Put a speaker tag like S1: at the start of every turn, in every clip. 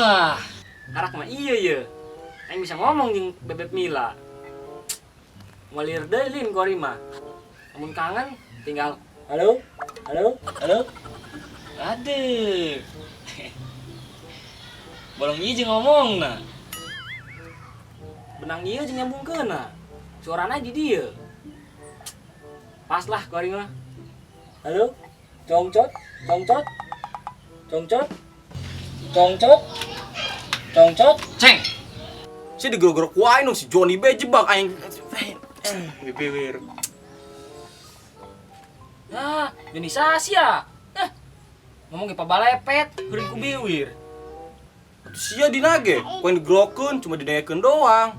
S1: Wah, karak mah iya ye. Aing bisa ngomong jeung Bebek Mila. Malir deui lin ku ari mah. Amun kangen tinggal halo, halo, halo. Aduh. Bolong ieu jeung ngomongna. Benang ieu jeung nyambungkeunna. Suarana di dieu. Pas lah ku ari mah. Halo, congcot, congcot, congcot, congcot, congcot.
S2: Ceng. Si digerok-gerok wae nu si Joni be jebak aing. Bibir.
S1: Nah, Joni ya. Eh, ngomong ge pabalepet, heureun ku biwir.
S2: Atuh sia dina ge, ku aing digerokeun cuma didengekeun doang.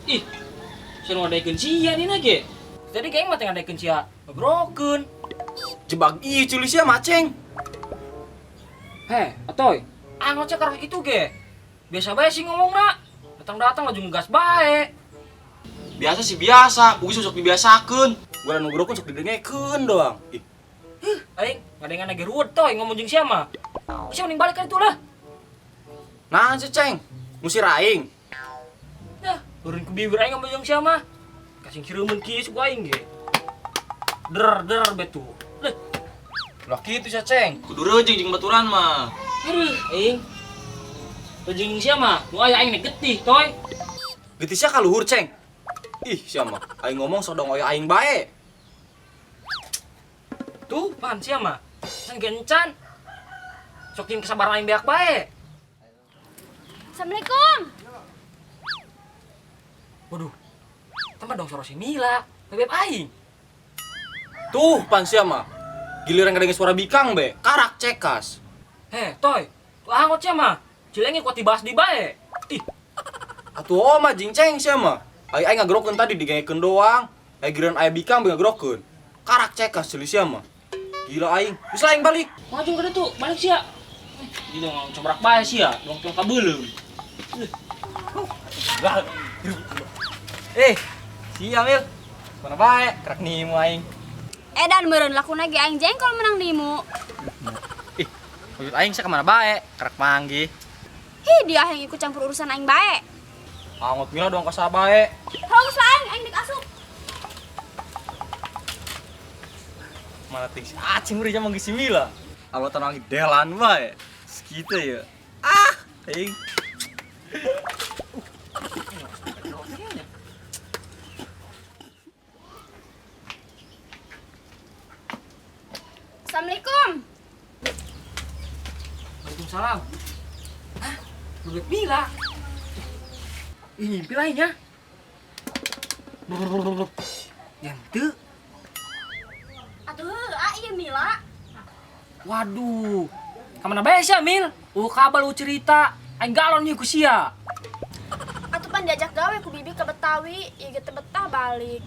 S1: Ih, sia nu ngadaekeun sia dina ge. Jadi ge aing mah teh ngadaekeun sia ngegrokeun.
S2: Jebak ieu ceuli sia mah, Ceng.
S1: Heh, atoy, angot sia karena kitu ge. Biasa bae sih ngomongna. Datang-datang laju ngegas bae.
S2: Biasa sih biasa, ugi sok dibiasakeun. Gua nu gerokeun sok didengekeun doang. Ih,
S1: Aing ngadengan ge ruwet toy ngomong jeung sia mah. Sia mending balik ka ditu lah.
S2: Naon sih, Ceng? Ngusir aing.
S1: Nah, heureun ku biwir aing ngomong jeung sia mah. Kasing sireumeun kieu ku aing ge. Der der betu. Leh,
S2: Lah kitu sia, Ceng. Kudu reujeng jeung baturan mah.
S1: aduh, aing. Reujeng jeung sia mah, nu aya aing nih getih toy.
S2: Getih sia ka luhur, Ceng. Ih, sia mah. Aing ngomong sok dong oyo aing bae.
S1: Tuh, pan sia mah. Can gencan. Sokin kesabaran aing beak bae.
S3: Assalamualaikum.
S1: Waduh. Tambah dong suara si Mila, bebek aing.
S2: Tuh, pan sia mah. Giliran ngadengin suara bikang be, karak cekas.
S1: Heh, toy. Tuh angot sia mah. Cilenge kuat dibahas di bae. Ih,
S2: Atuh oma jeung Ceng sia mah. Aing aing ngagerokeun tadi digengekeun doang. Aing giliran aya bikang be ngagerokeun. Karak cekas ceuli sia mah. Gila aing. Geus lah aing balik.
S1: maju ke ditu, balik sia. Di dong cobrak bae sia, dong tong kabeuleum.
S4: Eh, sia Mil. Mana bae, kerak nimu aing.
S3: Edan meureun lakuna ge aing jengkol menang nimu.
S4: Ih, maksud aing sia kemana bae, kerak manggih.
S3: Hi, dia yang ikut campur urusan aing bae.
S2: Angot Mila doang ka saha bae.
S3: Hong aing, aing dek asup.
S4: Mana ting si Acing meureun jam manggih si Mila. Awal tenang delan bae. Segitu ya. Ah, aing.
S3: Assalamualaikum.
S1: Waalaikumsalam. Hah? Bebek Mila. Ih, ngimpi lainnya. Yang teu.
S3: Atuh heuh, ah ieu Mila.
S1: Waduh. Kamana bae sia, Mil? Kabal cerita. Aing galon ieu ku sia.
S3: Atuh pan diajak gawe ku bibi ke Betawi, ieu ge teu betah balik.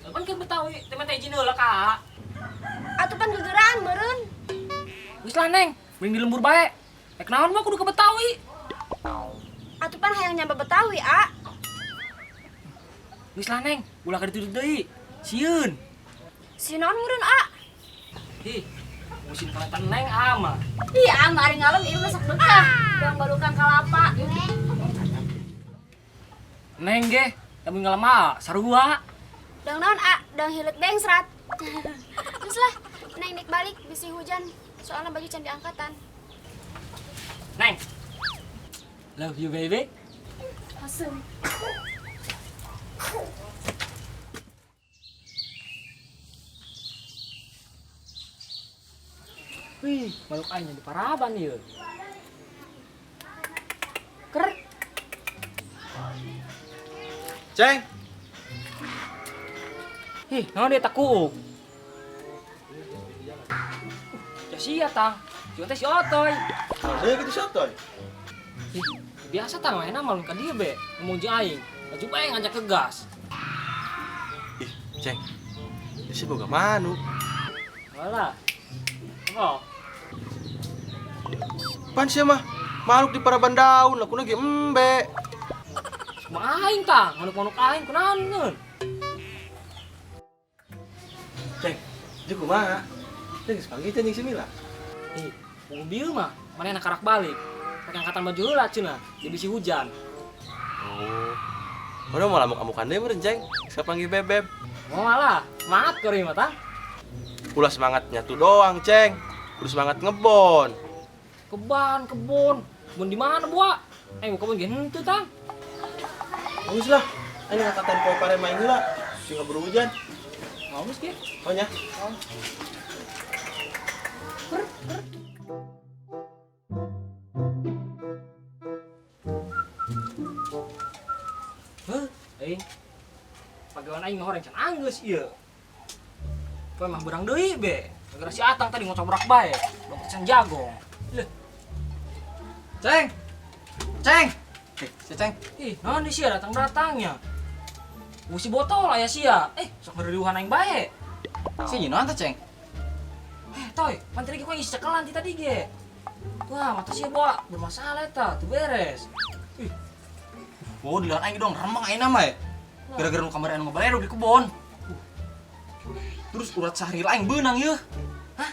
S1: Pan ke Betawi, teh mah izin heula ka.
S3: Atuh pan gegeraan meureun.
S1: Geus lah, Neng. Mending di lembur bae. Rek naon mah kudu ke Betawi.
S3: Atuh pan hayang nyampe Betawi, ah.
S1: Geus lah, Neng. Ulah ka ditu deui. Sieun.
S3: Si naon meureun, ah?
S1: Ih, musim kelihatan Neng ama.
S3: Ih, ah mah ari ngalem ieu masak bekah. Doang balukan kalapa.
S1: Neng ge, lamun ngalem mah sarua.
S3: Dang naon, ah? Dang hilet bengsrat. Geus lah, Neng nik balik bisi hujan. Soalnya baju can diangkatan.
S1: Neng. Love you baby.
S3: Haseum.
S1: Wih, makhluk aing di paraban ieu. Ker.
S2: Ceng,
S1: Ih, naon dia takuuk. Ya sia tang. Si teh si Otoy.
S5: Ada gitu sotoy.
S1: Ih, biasa tang mainna malun ka dieu be. Ngomong jeung aing. Laju bae ngajak ke gas.
S5: Ih, Ceng. Ini sih boga manuk.
S1: Walah. Apa?
S5: Pan sia mah makhluk di paraban daun, lakuna ge embe.
S1: Cuma aing tang, manuk-manuk aing kunaon ngeun.
S5: Ceng, jeung kumaha? Ceng geus panggih ceng jeung si Mila.
S1: Ih, mau bieu mah, manehna karak balik. Rek angkatan baju heula cenah, di bisi hujan.
S5: Oh. Udah mau lamuk-amukan deh meureun, Ceng. Geus panggil Bebeb.
S1: Mau malah, semangat kuari mah tah.
S5: Ulah semangat nyatu doang, Ceng. Udah semangat ngebon.
S1: Keban, kebun. Kebun di mana, Buak? Kebun ge henteu tah.
S5: Bagus lah. Aing ngangkatan poe pare main heula. Sing keburu hujan.
S1: Bagus ge.
S5: Oh nya.
S1: Heuh, aing. Pagawean aing mah horeng can anggeus ieu. Poe mah beurang deui be. Gara si Atang tadi ngocobrak bae, dong can jagong. Leuh.
S2: Ceng. Ceng. Si Ceng.
S1: Ih, naon di sia datang-datangnya? Usi botol aya sia. Sok ngeriuhan aing bae.
S2: Si nyeun teh, Ceng.
S1: Toy, pan tadi kok isi cekelan ti tadi ge. Wah, mata sia bawa bermasalah eta, teu beres. Ih.
S2: Oh, di aing dong remeng aing mah ya. Gara-gara nu kamari anu ngabalerog di kebon. Terus urat Sahril aing beunang yeuh.
S1: Hah?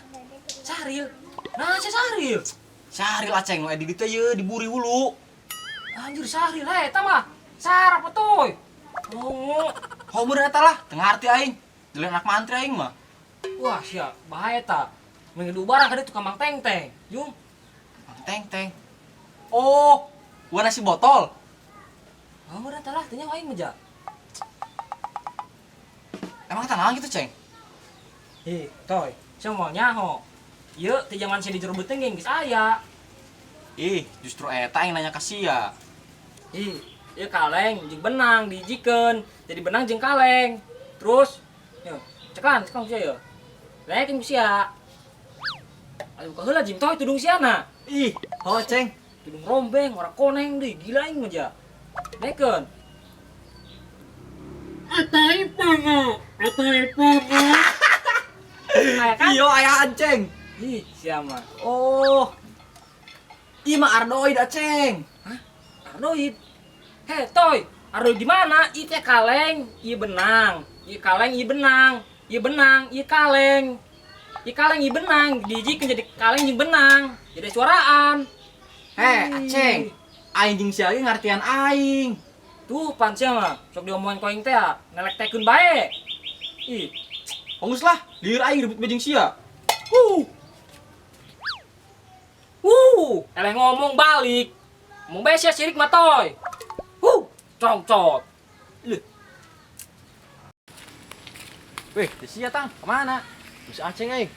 S1: Sahril? Nah, si Sahril.
S2: Sahril aceng nu aya di ditu yeuh diburi hulu.
S1: Anjir Sahril eta mah. Sarap atuh. Oh.
S2: Homer eta lah, teu ngarti aing. Jeleun anak mantri aing mah.
S1: Wah, sia, bahaya eta. Mending barang ka ditu ka Mang Teng-Teng. Jung.
S2: Mang Teng-Teng. Oh, warna si botol.
S1: Oh, udah lah, tanya aing mah ja.
S2: Emang eta naon gitu, Ceng?
S1: Ih, toy, sia mau nyaho. Ieu teh zaman sia di jero beuteung ge geus aya.
S2: Ih, justru eta yang nanya ka sia.
S1: Ih, ieu kaleng jeung benang dijikeun, jadi benang jeung kaleng. Terus, yo, cekan, cekan sia yo. Lekeun ku sia. Ayo buka heula jeung toy tudung sia na.
S2: Ih, ho Ceng.
S1: Tudung rombeng, ora koneng deui, gila aing mah ja. Lekeun. Aya kan?
S2: Iyo ayaan, Ceng.
S1: Ih, sia mah.
S2: Oh. Ih mah ardoid, Aceng.
S1: Hah? Ardoid? Heh, toy, ardoid di mana? Ieu teh kaleng, ieu benang. Ieu kaleng, ieu benang. Ieu benang, ieu kaleng. Ieu kaleng, ieu benang. Dijikeun jadi kaleng jeung benang. Jadi suaraan.
S2: Heh, Aceng. Aing jeung sia ge ngartian aing.
S1: Tuh, pan sia mah. Sok diomongin ku aing teh, ngelektekeun bae. Ih,
S2: Hongus lah, lieur aing ribut jeung sia.
S1: Eleh ngomong balik. Ngomong bae sia sirik mah toy. Congcot. Leuh.
S2: Weh, si sia tang, kemana?
S5: Si Aceng aing.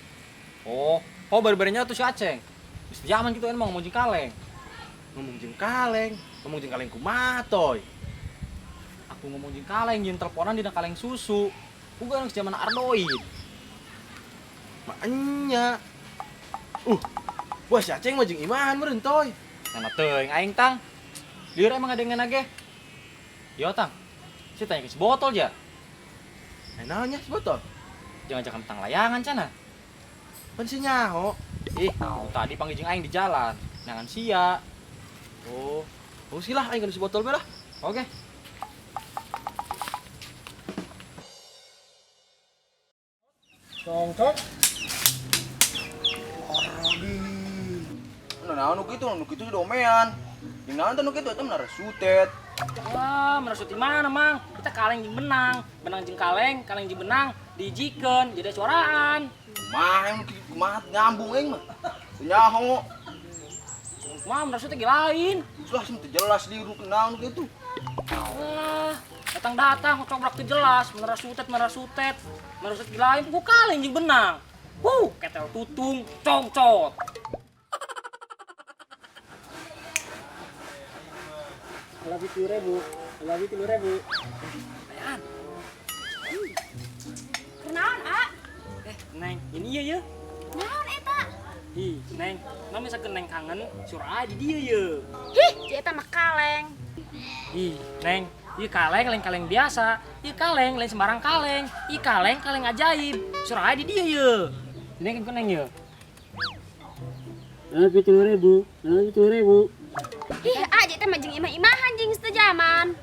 S2: Oh, oh baru-barunya tuh si Aceng. Geus zaman gitu emang ngomong jeung kaleng.
S5: Ngomong jeung kaleng, ngomong jeung kaleng kumaha toy?
S2: Aku ngomong jeung kaleng, jeung teleponan dina kaleng susu. Uga geus zaman ardoid.
S5: Maenya. Wah si Aceng mah jeung imahan meureun toy.
S2: Nah, teuing aing tang. Lieur emang ada ge. Yo tang. Si tanya ke si botol ja.
S5: Naon nya si botol?
S2: Jangan-jangan tentang layangan cana.
S5: Pan si nyaho.
S2: Ih, tadi panggil jeung aing di jalan. Nangan sia.
S5: Oh, oh sih lah aing kan si botol be lah.
S2: Oke.
S1: Congcot.
S2: Nah, naon nu kitu, nu kitu domean. Jeung naon teh nu kitu eta mah sutet.
S1: Wah, merasut di mana, Mang? Kita kaleng jeung benang, benang jeung kaleng, kaleng jeung benang, dijikeun jadi suaraan.
S2: Kumaha nu kitu kumaha nyambung aing mah. Teu nyaho.
S1: Kumaha merasut ge lain.
S2: Lah sih teu jelas liru naon nu kitu.
S1: Wah, datang-datang ngocobrak teu jelas, merasutet merasutet. Merasut ge lain, ku kaleng jeung benang. Ketel tutung, congcot. Lebih 3.000, lebih 3.000. Ayaan.
S3: Kunaon, A?
S1: Neng, ini iya ya.
S3: Naon eta?
S1: Ih, Neng, nah misalkan Neng kangen, surah di dia ya.
S3: Hih, si eta mah kaleng.
S1: Ih, Neng, ieu kaleng lain kaleng biasa, ieu kaleng lain sembarang kaleng, ieu kaleng kaleng ajaib, surah di dia ya. Neng kan Neng ya. Lebih 3.000, lebih 3.000.
S3: Ih, A, eta mah jeung imah-imahan jeung teu zaman.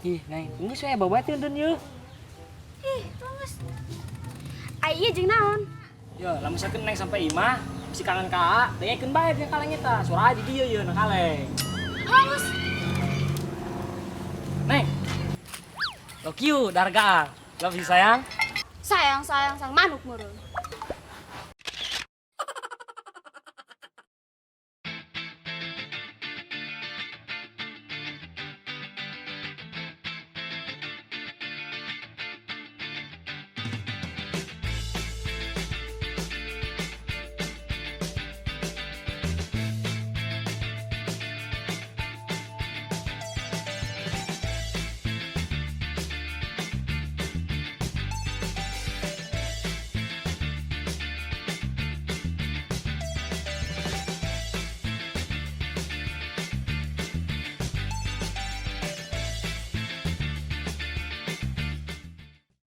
S1: Ih, Neng, geus we bawa teh deun yeuh.
S3: Ih, geus. Ai ieu jeung naon?
S1: Ya, lamun misalkan Neng sampai imah, bisi kangen ka Aa, dengekeun bae dina kaleng eta. Suara di dieu ye na kaleng.
S3: Halus.
S1: Neng. Love you, darga. Love you sayang.
S3: Sayang sayang sang manuk meureun.